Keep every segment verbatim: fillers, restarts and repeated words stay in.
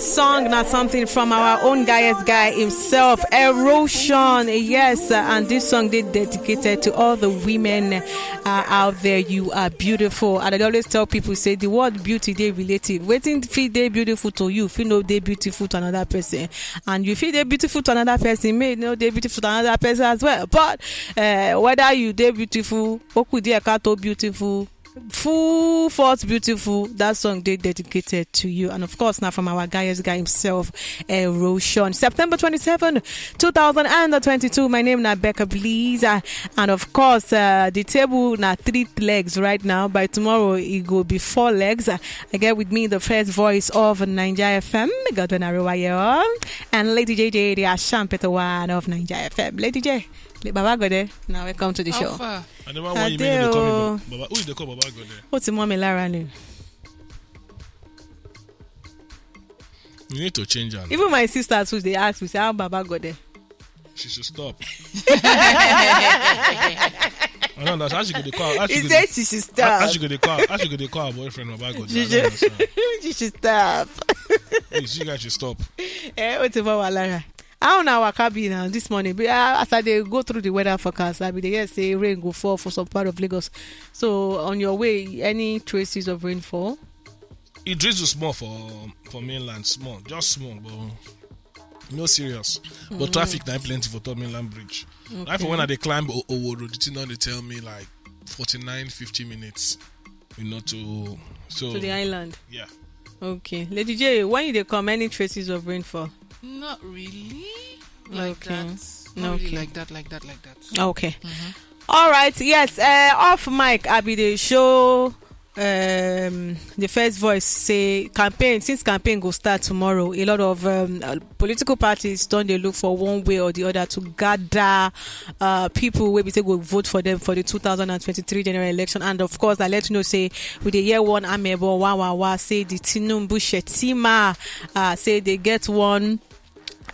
Song, not something from our own guyest guy himself, Erosion. Yes, uh, and this song they dedicated to all the women uh, out there. You are beautiful, and I always tell people say the word beauty they relative. Waiting feel they beautiful to you, feel no they beautiful to another person, and you feel they beautiful to another person, may no they beautiful to another person as well. But uh, whether you they beautiful, oku they beautiful, full force beautiful, that song they dedicated to you. And of course, now from our guyest guy himself, uh, Roshan. September twenty-seven, two thousand twenty-two. My name na Becca Blees. Uh, and of course, uh, the table na three legs right now. By tomorrow, it go be four legs. Uh, I get with me the first voice of Nigeria F M, Godwin Ariwayo, and Lady J J, the Asham Peter one of Nigeria F M. Lady J, Baba Gode, now welcome to the show. I never want you make you dey call me Baba. Who you dey call Baba Gode? Ó ti mọ́ mi lára ni. You need to change am. Even my sisters too dey ask me say how Baba Gode. She should stop. I don't understand. How she go dey call? How she He go said dey, she should how, how stop. She go dey call? How she go dey call her boyfriend Baba Gode? She I don't should, understand. She should stop. Please, you guys should stop. Eh, ó ti mọ́ wa lára. How na waka be now this morning? Be- ah, As I dey go through the weather forecast, I be dey hear say rain go fall for some part of Lagos. So on your way, any traces of rainfall? It drizzles small for for mainland, small, just small, but no serious. But traffic na plenty for top mainland bridge. Like for when I dey climb O- Owo Road, the thing don dey tell me like forty-nine, fifty minutes, you know, to so To the island. Yeah. Okay, Lady J, when you dey come, any traces of rainfall? Not really like Okay. That. Not Okay. Really like that, like that, like that. Okay. All right. Yes. Uh, off mic, I be the show. Um, the first voice say campaign, since campaign go start tomorrow, a lot of um, uh, political parties don dey look for one way or the other to gather uh, people wey be say go vote for them for the two thousand and twenty-three general election. And of course, I let you know say we dey hear one amebo wa wa wa say the Tinubu Shetima uh, say they get one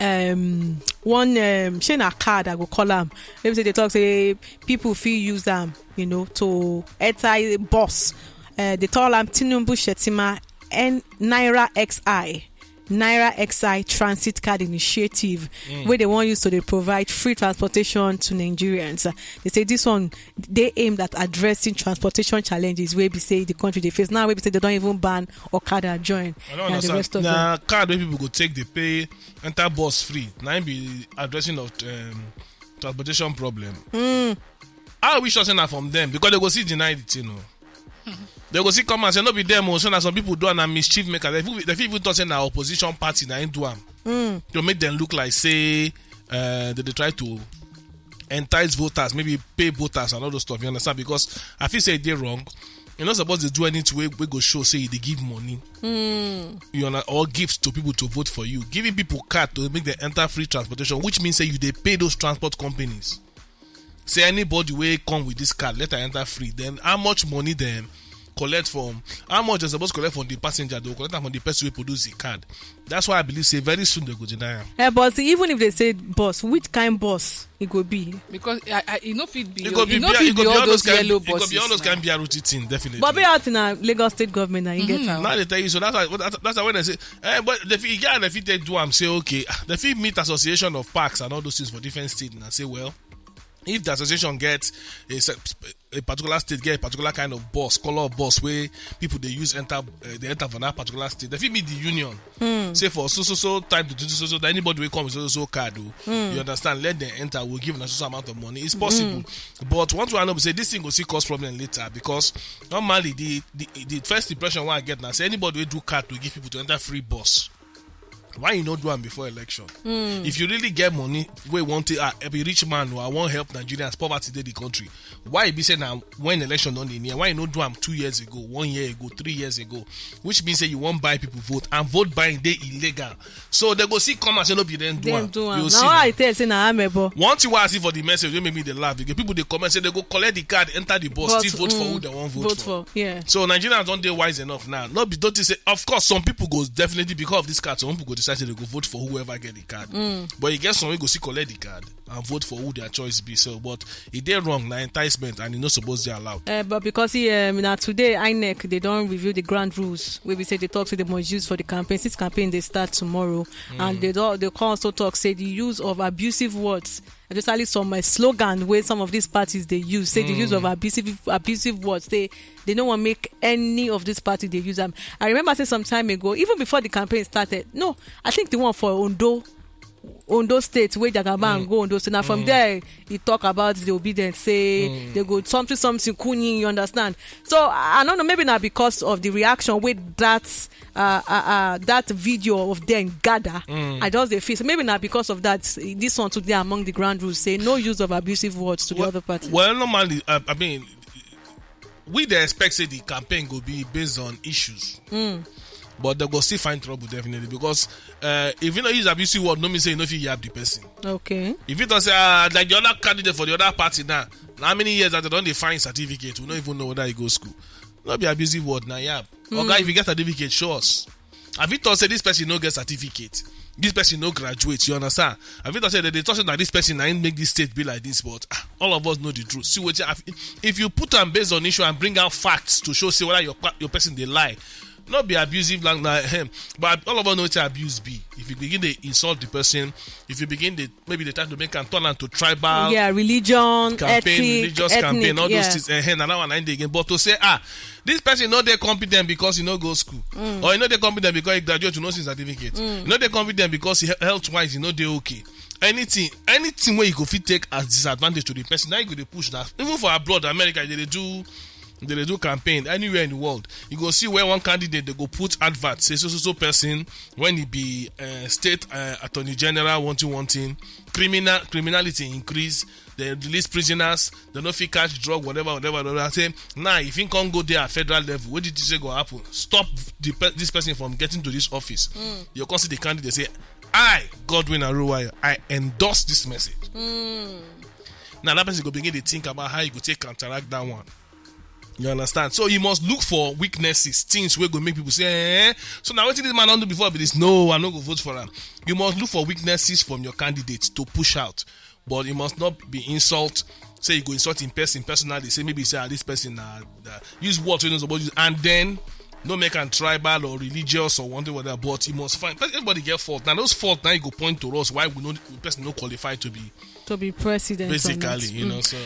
um one um shey na card I go call am, maybe say they talk say people fit use am, you know, to enter bus. Uh, they call am Tinubu Shetima and Naira X I, Naira X I Transit Card Initiative, where they want use to dey provide free transportation to Nigerians. Uh, they say this one they aimed at addressing transportation challenges where we say the country they face now. Where we say they don't even ban Okada join. I don't And the understand. Rest of them. Na card wey people go take dey pay enter bus free. Na im be addressing of um, transportation problem. How we sure say na from them? Because they go see deny the thing. No. They go see come and say no be them. Oh, so na some people do and na mischief maker. They fit, they fit even talk say na opposition party na im do am to make them look like say uh, they dey try to entice voters, maybe pay voters and all those stuff. You understand? Because I feel say they wrong. You not supposed to do anything wey wey go show say you dey give money. You know, or gifts to people to vote for you. Giving people card to make them enter free transportation, which means say you dey pay those transport companies. Say anybody wey come with this card, let her enter free. Then how much money dem collect from? How much dem suppose collect from the passenger? They go collect am from the person wey produce the card. That's why I believe say very soon they go deny am. Eh, but even if they say bus, which kind bus it go be? Because I, I, e no fit be. It go be, e no B R, fit it go be be all all those those kind, yellow it go be all buses those now. Kind B R T thing, definitely. But be out in a Lagos state government and you get am. Now they tell you so. That's why. That's, that's why when I say, eh, but the fit, yeah, the fit they do. I'm say okay. The fit meet association of parks and all those things for different states and say, well, if the association gets a, se- a particular state get a particular kind of bus, color of bus where people they use enter, uh, they enter for that particular state, they fit meet the union. Say for so so so time to do so so that anybody will come with so so so card, oh, you understand? Let them enter. We'll give them so so amount of money. It's possible, but one thing I know be say this thing go still cause problem later because normally the the, the first impression one I get now say anybody will do card to give people to enter free bus. Why you not do am before election? If you really get money, we want to uh, be rich man, or I want help Nigerians poverty dey the country. Why you be say now when election don dey near? Why you not do am two years ago, one year ago, three years ago? Which means say you won't buy people vote and vote buying dey illegal. So they go see come and say no be them do Dem am. Do You am. Now see I now. Tell say na amebo. One thing why I see for the message, wey make me dey laugh again. People they comment say they go collect the card, enter the bus, But, still vote for mm, who they want vote, vote for. For, yeah. So Nigerians don't dey wise enough now. Not be don't say. Of course, some people go definitely because of this card. Some people go decide that they go vote for whoever get the card. But you get some wey go still collect the card and vote for who their choice be. So, but e dey wrong, na enticement, and e no suppose dey allowed. Uh, but because he, um, now today INEC, they don't review the ground rules. We will say they talk to the most used for the campaign. Since campaign they start tomorrow, and they don't, they can also talk say the use of abusive words, especially some uh, slogan where some of these parties they use. Say the use of abusive abusive words. They they don't want make any of this party they use them. I remember say some time ago, even before the campaign started. No, I think the one for Ondo, Ondo State, where Jagaban go Ondo State. Now from there, he talk about the obedience, say they go something, something, kuni, you understand? So I don't know, maybe not because of the reaction with that uh, uh, uh, that video of them gather. I just dey feel so maybe not because of that. This one today among the ground rules say no use of abusive words to the other party. Well, normally, uh, I mean, we dey expect say the campaign go be based on issues. But they go still find trouble definitely because uh, if you no use abusive word, no mean say you no fit yab the person. Okay. If you don't say ah, like the other candidate for the other party now, how many years that they don't dey find certificate, we don't even know whether he go school. No be abusive word na yab. Oga, if you get certificate, show us. I fit talk say this person no get certificate, this person no graduate, you understand? I fit talk say they dey talk say na this person na him make this state be like this, but ah, all of us know the truth. See wetin I fit- if you put am based on issue and bring out facts to show say whether your pa- your person dey lie, no be abusive language na him. But all of us know wetin abuse be. If you begin dey insult the person, if you begin dey maybe dey try to make am turn am to tribal Yeah, religion, campaign, ethnic, religious ethnic, campaign, all yeah. Those things. Eh, na that one na him dey again. But to say ah, this person no dey competent because he no go school, or he no dey competent because he graduate with no certificate. He no dey competent because he, health wise he no dey okay. Anything, anything where you go fit take as disadvantage to the person, now you go dey push that. Even for abroad, America, they dey do they dey do campaign anywhere in the world. You go see where one candidate they go put advert say so so so person when he be uh, state uh, attorney general wanting wanting criminal criminality increase, they release prisoners, they no fit catch drug, whatever, whatever, whatever. Say now if he can't go there at federal level, what did you say go happen? Stop the pe- this person from getting to this office. You can see the candidate say, "I, Godwin Aruwayo, I endorse this message." Now that person go begin to think about how you go take counteract that one. You understand? So you must look for weaknesses, things where go make people say, eh? So now what did this man don't do before? But this no, I no go vote for him. You must look for weaknesses from your candidates to push out, but you must not be insult. Say you go insult in person personally. Say maybe say ah, this person uh, uh, use words you know supposed to, and then no make am tribal or religious or one thing like that. But you must find everybody get fault. Now those fault now you go point to us why we know the person no qualify to be To be president. or basically, not. you know. So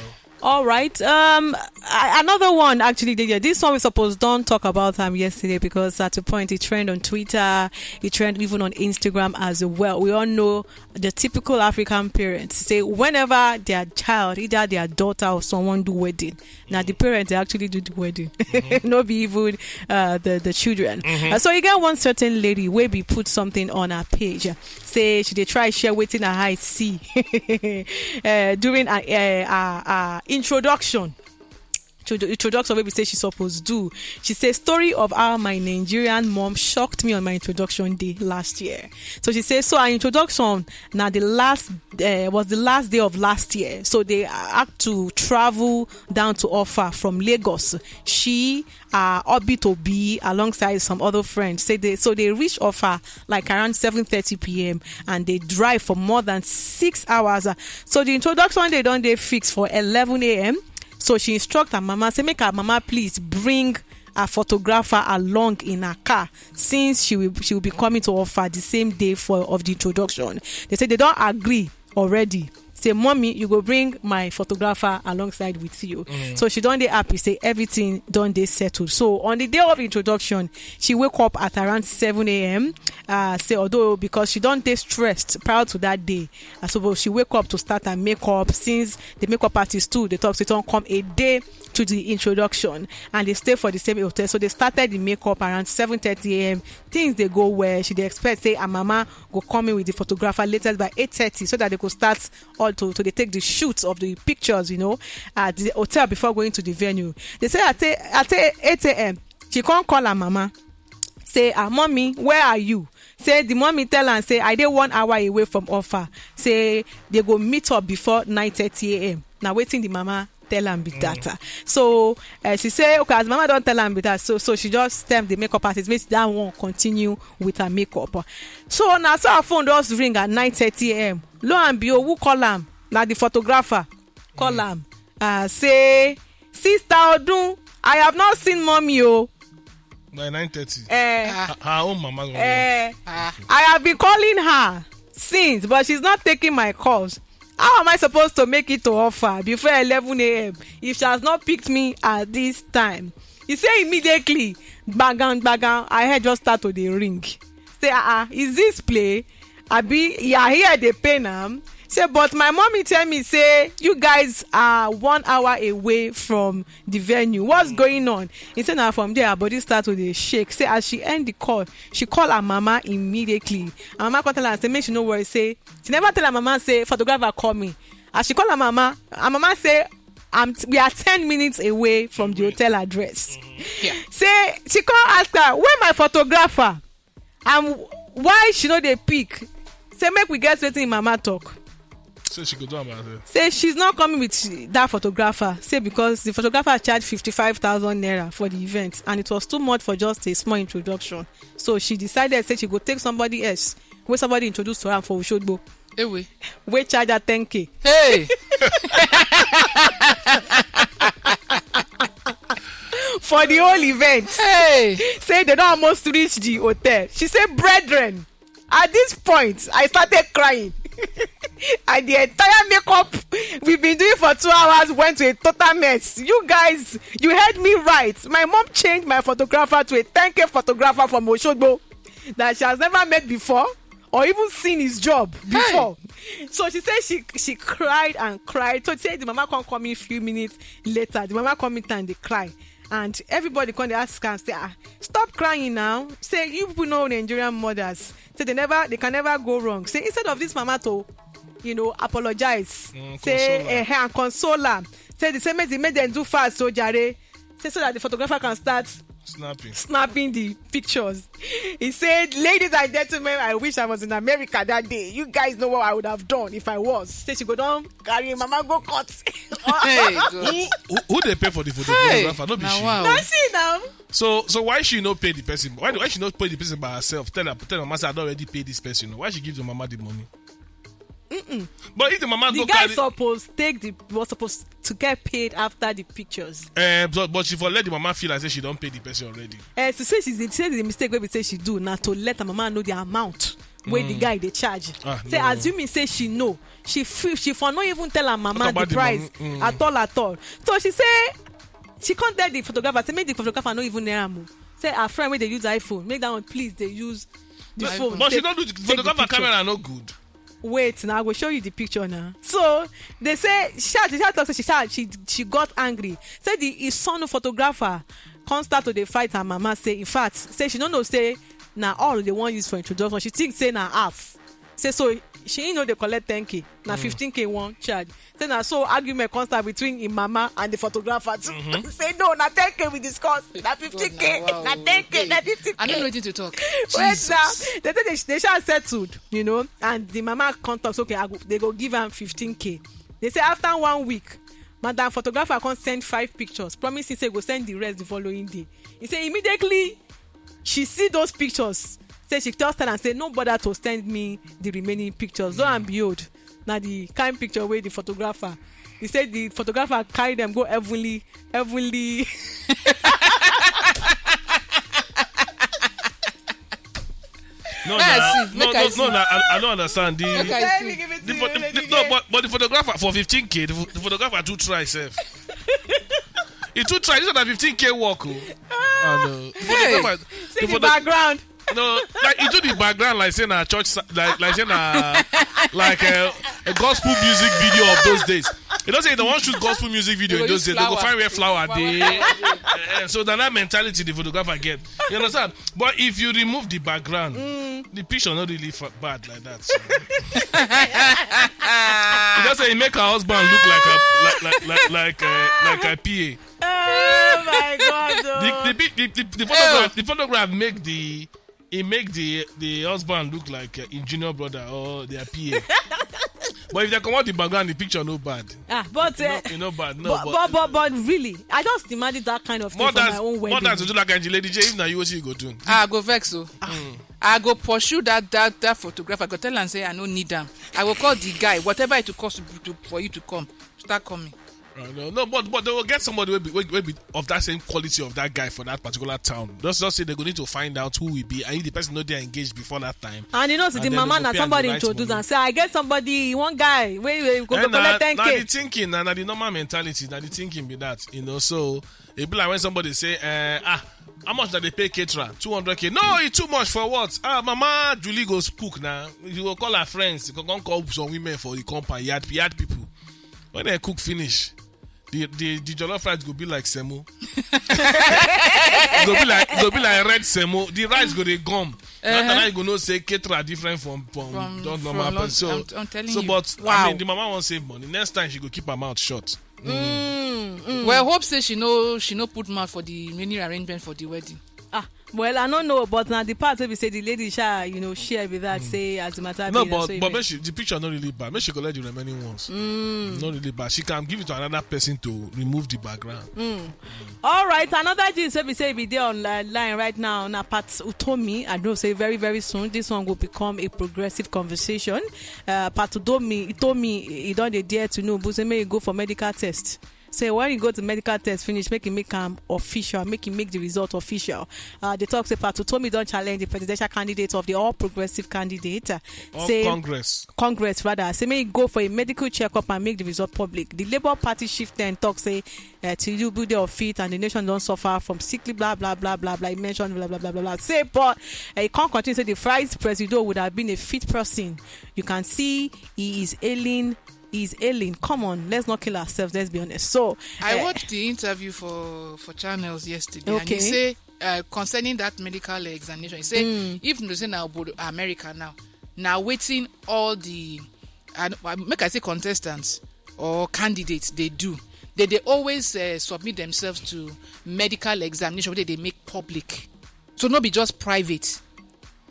All right. Um, I, another one actually. Dey there. This one we suppose don't talk about him yesterday because at a point it trend on Twitter, it trend even on Instagram as well. We all know the typical African parents say whenever their child, either their daughter or someone do wedding, now the parents they actually do the wedding, not be even uh, the the children. Uh, so you get one certain lady wey be put something on her page. Say she dey try share wetin her eye see uh, during her, uh, her, her introduction. Intro- introduction wey be say she suppose do. She say story of how my Nigerian mom shocked me on my introduction day last year. So she say so her introduction na the last uh, was the last day of last year, so they had to travel down to Offa from Lagos. She uh, Obi Tobi alongside some other friends say they so they reach Offa like around seven thirty p.m. and they drive for more than six hours. Uh, so the introduction they don't they fix for eleven a.m. So she instruct her mama say make her mama please bring a photographer along in her car since she will she will be coming to Offa the same day for of the introduction. They say they don't agree already. Say, "Mommy, you go bring my photographer alongside with you." So she don't dey happy say everything don't dey settled. So on the day of introduction, she wake up at around seven a.m. Uh, say although because she don't dey stressed prior to that day, uh, so but she wake up to start her makeup. Since the makeup artist too, they talk say don't come a day to the introduction and they stay for the same hotel. So they started the makeup around seven thirty a.m. Things they go well. She dey expect say her mama go come in with the photographer latest by eight thirty so that they go start all to, to they take the shoots of the pictures, you know, at the hotel before going to the venue. They say at, a- at a- eight a.m. She can't call her mama. Say, "Ah, mommy, where are you?" Say the mommy tell her say, "I dey one hour away from Offa." Say they go meet up before nine thirty a.m. Now waiting the mama tell am be that. So uh, she say, okay, as mama don tell am be that, so so she just tell the makeup artist make that one continue with her makeup. So na so her phone just ring at nine thirty a.m. Lo and behold, who call am? Na the photographer call am. Uh, say, "Sister Odun, I have not seen mommy o." By nine thirty. Eh, Her, her own mama go. eh, I have been calling her since, but she's not taking my calls. How am I supposed to make it to offer before eleven a.m. if she has not picked me at this time? He say immediately, gbagan gbagan, her head just start to dey ring. Say, ah, ah, is this play? Abi, yeah, here dey pain am. Say, but my mommy tell me say you guys are one hour away from the venue. What's going on? He say na from there her body start to dey shake. Say as she end the call, she call her mama immediately. Her mama come tell her say make she no worry. Say she never tell her mama say photographer call me. As she call her mama, her mama say, I'm, we are ten minutes away from the hotel address. Say she come ask her, where my photographer? And why she no dey pick? Say make we get wetin im mama talk. So she go do am by herself. Say she's not coming with that photographer. Say because the photographer charged fifty-five thousand naira for the event and it was too much for just a small introduction. So she decided say she go take somebody else wey somebody introduce to am for Osogbo, Ewe. wey charge her ten k Hey. for the whole event. Hey. Say they don almost reach the hotel. She say, brethren, at this point I started crying. And the entire makeup we've been doing for two hours went to a total mess. You guys, you heard me right. My mom changed my photographer to a ten k photographer from Osogbo that she has never met before or even seen his job before. So she said she she cried and cried. So she said the mama come come in few minutes later. The mama come in and dey cry. And everybody come dey ask am say, ah, stop crying now. Say you people know Nigerian mothers. Say they never, they can never go wrong. Say instead of this mama to, you know, apologize, Mm, say console her. Eh, and console her. Say the same thing, make them do fast, so jare. Say so that the photographer can start Snapping. snapping the pictures. He said, ladies and gentlemen, I wish I was in America that day. You guys know what I would have done if I was. Say she go don carry mama go court. Hey, God. Who, who, who dey pay for the photo? Hey, Photographer, no be na she. wow. That's it now. So so why she no pay the person? Why why she no pay the person by herself? Tell her tell her mama say I don already pay this person. Why she give the mama the money? But if the mama The go guy carry, supposed take the was supposed to get paid after the pictures. Eh, but, but she for let the mama feel like say she don pay the person already. Uh, to say she say the mistake wey be say she do na to let her mama know the amount wey the guy dey charge. Ah, Say no. Assuming say she know, she feel she for no even tell her mama Talk the about the price mom- mm. at all at all. So she say she come tell the photographer say make the photographer no even near am o. Say her friend wey dey use iPhone, make that one please dey use the phone. But she take- don't do the take the photographer picture. Camera no good. Wait, now I go show you the picture now. So they say she had, she had talk say she had, she she got angry. Say the his son photographer come start to dey fight her mama. Say in fact, say she no know say na all they wan use for introduction. She think say na half. Say so she no dey collect ten k, na fifteen k one charge. Say na so argument come start between him mama and the photographer too. Say no, na ten k we discuss, na fifteen k, God, na wow. Na ten k, na Hey, fifteen k. I don't know wetin to talk. Wait Jesus. Now, they say they, they shall settled, you know, and the mama come talk say okay, I go, they go give am fifteen k. They say after one week, madam photographer come send five pictures, promising say go send the rest the following day. He say immediately she see those pictures, say she just tell am say no bother to send me the remaining pictures. Lo and behold, na the kind picture wey the photographer, he say the photographer carry them go heavenly, heavenly. No, Hey, na, see, no, make no, I no, see. na, I, I don't understand. The, Make I Let see. me give it to the, you. pho- Let me the, give no, it. but, but the photographer for fifteen k, the, pho- the photographer too try self. He too try. This is a fifteen k work. Oh. And, uh, the Hey. photographer, See the background. No, like he do the background like say na church, sa- like like say na like a, a gospel music video of those days. You know say they want shoot gospel music video They in go those use days. They go flower. Find where flower Flower. They. Eh, eh, so that that mentality the photographer get. You understand? But if you remove the background, the picture not really fa- bad like that. So. You just say he make her husband look like a like like like like, uh, like a P A. Oh my God! Oh. The, the, the, the, the photograph the photograph make the he make the the husband look like uh, his junior brother or their P A. But if they comot the background, the picture no bad. Ah, but E no uh, e no bad, no, but but but but but really, I just imagine that kind of thing for my own wedding. Mothers to do like Angie Lady J, if na you, wetin you go do? I go vex o. I go pursue that that that photographer. I go tell am say I no need am. I go call the guy, whatever it will cost to, to, for you to come, start coming. Uh, no, no, but but they will get somebody will be, will, will be of that same quality of that guy for that particular town. Just just say they go need to find out who will be, and if the person know they are engaged before that time. And you know, see, the mama na somebody introduce and say, "I get somebody, one guy, where you go, go collect ten k." Now the thinking, now the normal mentality, now the thinking be that, you know. So it be like when somebody say, uh, "Ah, how much that they pay caterer? Two hundred k." "No, it's too much for what? Ah, Mama Julie goes cook now. You go call her friends, you go come call some women for the compound, yard, yard people." When they cook finish, the the the jollof rice go be like semo. Go be like go be like red semo. The rice go dey gum. That time you go know say caterer different from from just normal person. So I'm, I'm telling so you. But I mean, the mama wan save money. Next time she go keep her mouth shut. Mm, mm. Well, hope say she no she no put mouth for the many arrangement for the wedding. Ah, well, I no know, but na the part wey be say the lady sha, you know, share be that say as the matter be. No, but but make she, the picture no really bad. Make she collect the remaining ones. No really bad. She can give it to another person to remove the background. All right, another gist wey be say e be dey online right now na Pat Utomi. I know say very very soon this one go become a progressive conversation. Uh, Pat Utomi, Utomi, e don dey dare Tinubu say make e go for medical test. Say when you go to medical test finish, make e make am official, make e make the result official. Uh, they talk say Pat Utomi don challenge the presidential candidate of the All Progressive candidate. Uh, All say Congress. Congress rather. Say make e go for a medical checkup and make the result public. The Labour Party chieftain talk say uh, Tinubu dey unfit and the nation don suffer from sickly blah blah blah blah blah. He mentioned blah blah blah blah blah. Say but uh, he can't continue say the vice presido would have been a fit person. You can see he is ailing is ailing. Come on, let's not kill ourselves. Let's be honest. So I uh, watched the interview for for channels yesterday, okay. And he say uh, concerning that medical examination, he say mm. If you say now about America now, now waiting all the and uh, make I say contestants or candidates they do, they they always uh, submit themselves to medical examination where they make public, so no be just private.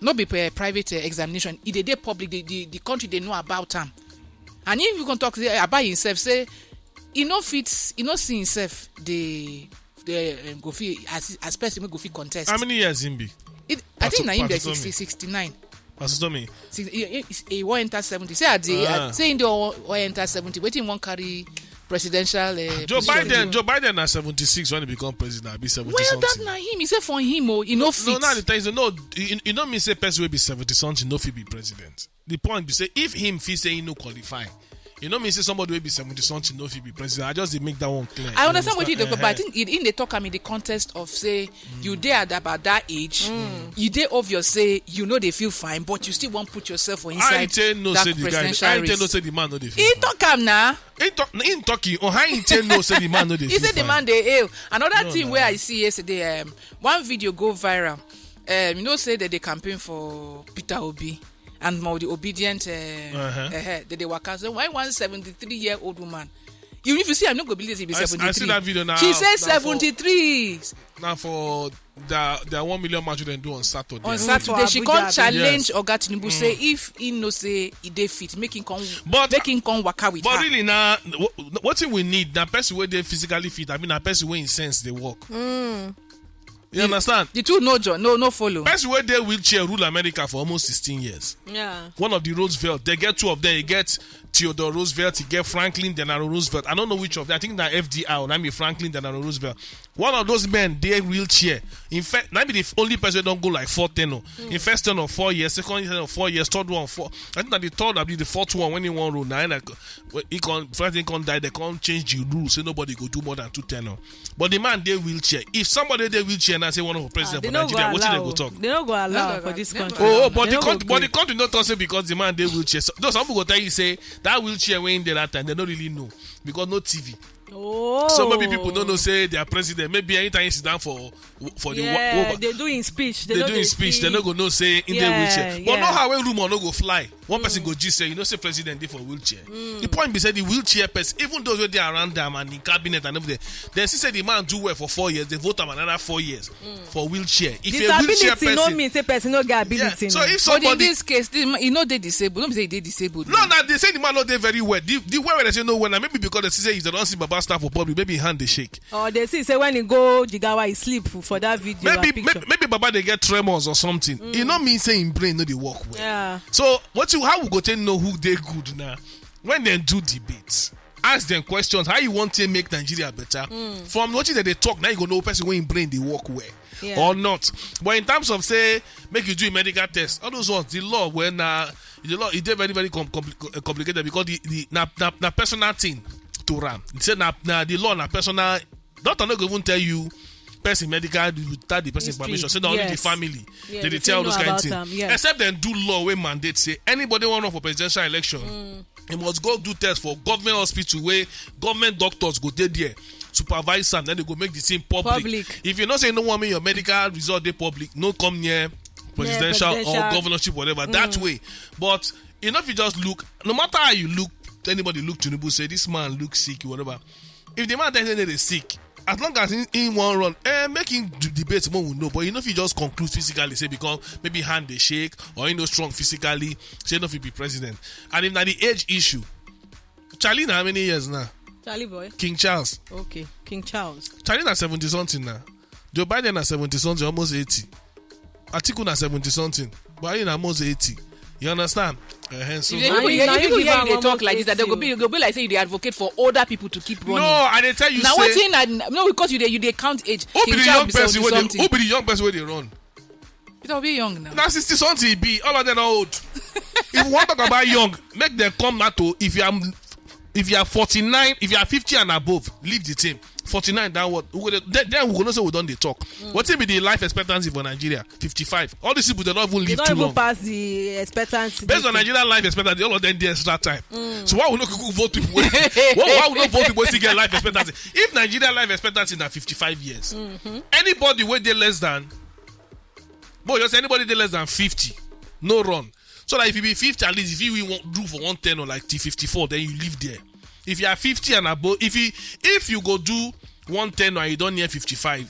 No be uh, private uh, examination, e dey dey public, the, the, the country dey know about am. And if you come talk say Abayi himself say e no fit, e no see himself dey dey um, go fit as as person wey go fit contest. How many years him be? It, I think na him be sixty, sixty-nine. Pastor Tommy. He, he, he wan enter seventy. Say at the ah. Say him dey wan enter seventy. Wetin he wan carry presidential uh, Joe Biden. Joe Biden na seventy-six when he become president. I be seventy well, something. That na him. He say for him, oh, he no fit. No, now the thing is, no, you, you know me say person will be seventy something, no fit be president. The point be say if him feel say he no qualify, you know me say somebody will be seventy something, no fit be president. I just dey make that one clear. I understand what you dey talk about. I think in the talk am in the context of say you dey at about that age, e dey obvious say you no dey feel fine, but you still wan put yourself for inside that presidential race. How you take know say the man no dey feel fine? He talk am na. He talk, he talk him. Oh, how he take know say the man no dey feel fine? He say the man dey ill. Another thing wey I see yesterday, um, one video go viral. Um, you know say they dey campaign for Peter Obi and more the obedient. Uh, uh-huh. Uh, they dey waka. So why one seventy-three year old woman? Even if you see, I'm not gonna believe it be seventy-three. I see that video now. She says seventy-three. Now for their their one million match dem do on Saturday. On Saturday, she come challenge Oga Tinubu say if he no say he dey fit, make him come, but make him come waka with her. But really now, what thing we need na person wey dey physically fit. I mean, na person wey him sense dey work. You understand? The two no join, no no follow. Person wey dey wheelchair rule America for almost sixteen years. Yeah. One of the Roosevelt, they get two of them. You get Theodore Roosevelt, you get Franklin Delano Roosevelt. I don't know which of them. I think na F D R or na be Franklin Delano Roosevelt. One of those men dey wheelchair. In fact, na be the only person wey don go like four tenure. In first tenure four years, second tenure four years, third one four. I think na the third, I be the fourth one when he wan rule. Na like when he come, first he come die, they come change the rule, say nobody go do more than two tenure. But the man dey wheelchair. If somebody dey wheelchair now say one of the president for Nigeria, wetin they go talk? They no go allow for this country. Oh, but the country, but the country no talk say because the man dey wheelchair. So, though some people go tell you say that wheelchair wey him dey that time, they no really know because no T V. Oh. So maybe people don't know say their president, maybe anytime he sit down for for the yeah, wa- they do in speech, they, they do in speech, they no go know say in yeah, the wheelchair. But yeah. Not how a rumor no go fly. One mm. person go just say, you know, say president did for wheelchair. Mm. The point be said the wheelchair person, even those where they around them and in cabinet and everything, they see say the man do well for four years, they vote him another four years mm. for wheelchair. If disability a wheelchair person, no mean say person no get ability. Yeah. So if somebody, but in this case, the, you know they disabled. Don't say they disabled. No, no, they say the man not there very well. The, the way they say no well, maybe because they say you don't see Baba stuff for public, maybe hand they shake. Or they see say when he go Jigawa, he sleep for that video. Maybe maybe, maybe Baba they get tremors or something. Mm. It not mean say in brain no they work well. Yeah. So what you how we go to know who they good now? When they do debates, ask them questions. How you want to make Nigeria better? Mm. From what they talk now, you go know person when in brain they work well yeah. or not. But in terms of say make you do a medical test, all those ones, the law when uh, the law it dey very very com- compli- uh, complicated because the the na, na, na personal thing to am. He said na, na the law na personal. Doctor no go even tell you person medical without the person permission. Say na only the family they dey tell all those kind of things. Except dem do law wey mandate say anybody wan run for presidential election, mm. He must go do test for government hospital where government doctors go dey there, supervise am, then they go make the thing public. Public. If you know say you no want make your medical result dey public, no come near presidential, yeah, presidential or governorship, whatever. Mm. That way, but you know if you just look, no matter how you look, anybody look Tinubu say this man looks sick, whatever. If the man tell say they sick, as long as he, he wan run, eh, make him d- debate more we know. But you know if you just conclude physically, say because maybe hand they shake or he no strong physically, say no fit be president. And if na the age issue, Charlie na how many years now? Charlie boy. King Charles. Okay, King Charles. Charlie na seventy something now. Joe Biden na seventy something, almost eighty. Atiku na seventy something. Buhari na almost eighty. You understand? Uh-huh, so if they, if they, if they talk like this, that they go be, go be like say they advocate for older people to keep running. No, I dey tell you. Now say, one thing, I, no, because you dey you dey count age. Who be the young person wey dey run? Peter Obi young now. Na sixty something he be. All of them are old. If you want talk about young, make them come out to. If you are if you are forty-nine, if you are fifty and above, leave the team. Forty-nine, that what? We go dey- Then, then we go know say we don dey talk. What be the life expectancy for Nigeria? Fifty-five. All these people they don't even They live don't too even long. Pass the expectancy. Based on Nigeria life expectancy, all of them dey extra time. So why we no go vote people? Wey, why, why we no vote people wey still get life expectancy? If Nigeria life expectancy na fifty-five years, anybody wey dey less than, but you say anybody dey less than fifty, no run. So that if you be fifty, at least if you want do for one ten or like till fifty-four, then you live there. If you are fifty and above, if you if you go do one ten or you don't near fifty-five,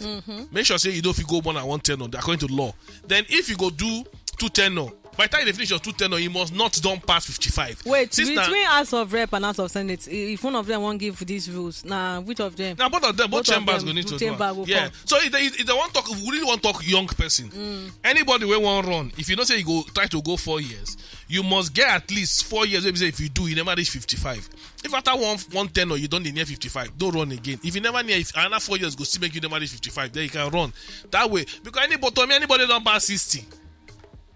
make sure say you don't fit go more than one ten or according to law. Then if you go do two ten or by the time you finish your two ten or you must not don pass fifty-five. Wait, since na- between House of Rep and House of Senate, i- if one of them won't give these rules, now which of them? Now both of them, both Both of chambers them, go need to do chamber am. Go Yeah. come. So if they, if they want talk, if we really want talk young person, anybody wey wan run, if you know say you go try to go four years, you must get at least four years. Wey be say if you do, you never reach fifty-five. If after one one ten or you don dey near fifty-five, don't run again. If you never near, if another four years go still make you never reach fifty-five, then you can run that way. Because anybody, to me, anybody don pass sixty,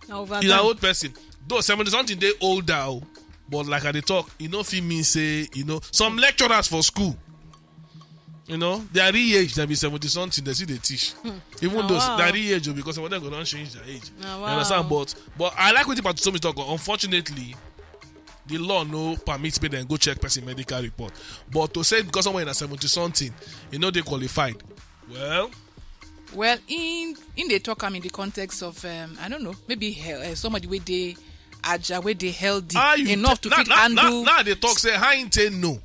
Na over he's an time. Old person. Though seventy something dey older, oh, but like I dey talk, e no fit mean say you know some lecturers for school. You know, their real age dem be seventy something, they still dey teach. Even Na those wow. Their real age, oh, because some of them go don change their age. Na You understand? Wow. But but I like what Patusomi talk. Unfortunately, the law no permit me then go check person medical report. But to say because someone in a seventy something, you know they qualified. Well, Well, in in dey talk am in the context of um, I don't know, maybe he- uh, somebody wey dey agile, wey dey healthy how you enough to now, fit now, handle. Now, now they talk say how him take no.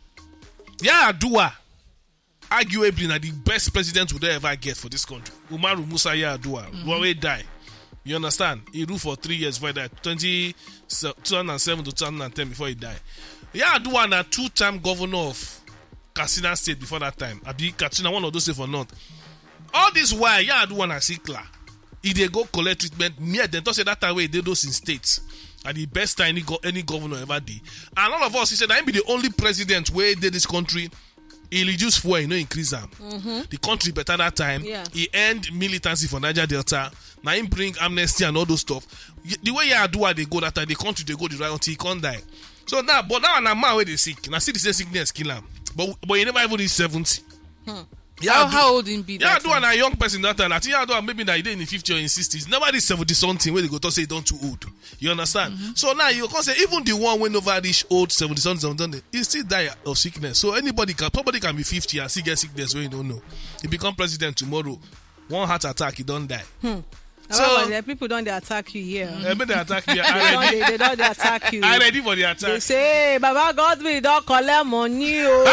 Yeah, Adua. Arguably, na the best president we don ever get for this country. Umaru Musa Yar'Adua, mm-hmm. Wey die. You understand? He ruled for three years before he died, twenty, two thousand seven to two thousand ten before he died. Yar'Adua na two-time governor of Katsina State before that time. Abi Katsina, one of those states for north. All this while, Yar'Adua na sickler. He dey go collect treatment. Me, dem talk say that time wey he dey those in states, and the best time any, go, any governor ever did. And all of us, he said, I be the only president wey dey this country. He reduce fuel, he no increase am. Mm-hmm. The country better that time. Yeah. He end militancy for Niger Delta. Now he bring amnesty and all those stuff. Y- The way Yar'Adua dey go that time, the country dey go the right until he can't die. So now, but now na man wey dey sick. Na see the same sickness kill am. But but he never even reach seventy. Hmm. How, how old him be? Yar'Adua na young person that time. I think Yar'Adua maybe na e dey in him fifty or in sixties. Never reach seventy something wey dey go talk say e don too old. You understand? Mm-hmm. So now you can say even the one wey never reach old seventy something, seventy something, he still die of sickness. So anybody can, somebody can be fifty and still get sickness wey you don't know. He become president tomorrow. One heart attack, he don't die. Hmm. So the people don't they attack you here. Eh, make they attack me. I ready. They don't they attack you. I ready for the attack. They say, "Baba Godwin don't collect money." Oh,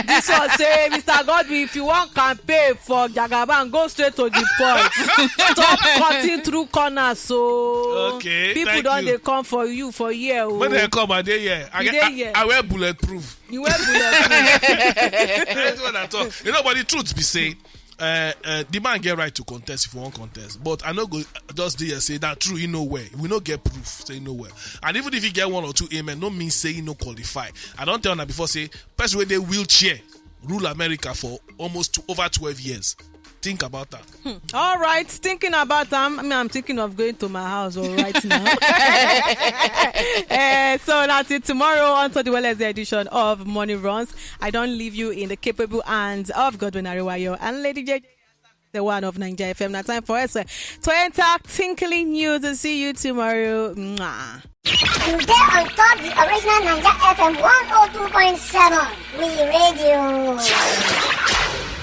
this one say, "Mister Godwin, if you want campaign for Jagaban, go straight to the point. Stop cutting through corners." So okay, people don't they come for you for here. Oh. When they come, are they here? I, I, I wear bulletproof. You wear bulletproof. That's what I thought. You know, but the truth be saying, uh, uh, the man get right to contest if you want contest, but I no go just dey here say that true he no well. We no get proof say he no well, and even if he get one or two amen, no mean say he no qualify. I don't tell una before say person wey dey wheelchair rule America for almost two, over twelve years. Think about that. Hmm. All right, thinking about them, I mean, I'm thinking of going to my house all right now. Eh, so that's it. Tomorrow, on to the Wednesday edition of Money Runs. I don't leave you in the capable hands of Godwin Ariwayo and Lady J J, the one of Ninja F M. Now time for us, uh, to enter Tinkling News. See you tomorrow. Mwah. You dey on top the original Ninja F M one oh two point seven. We radio.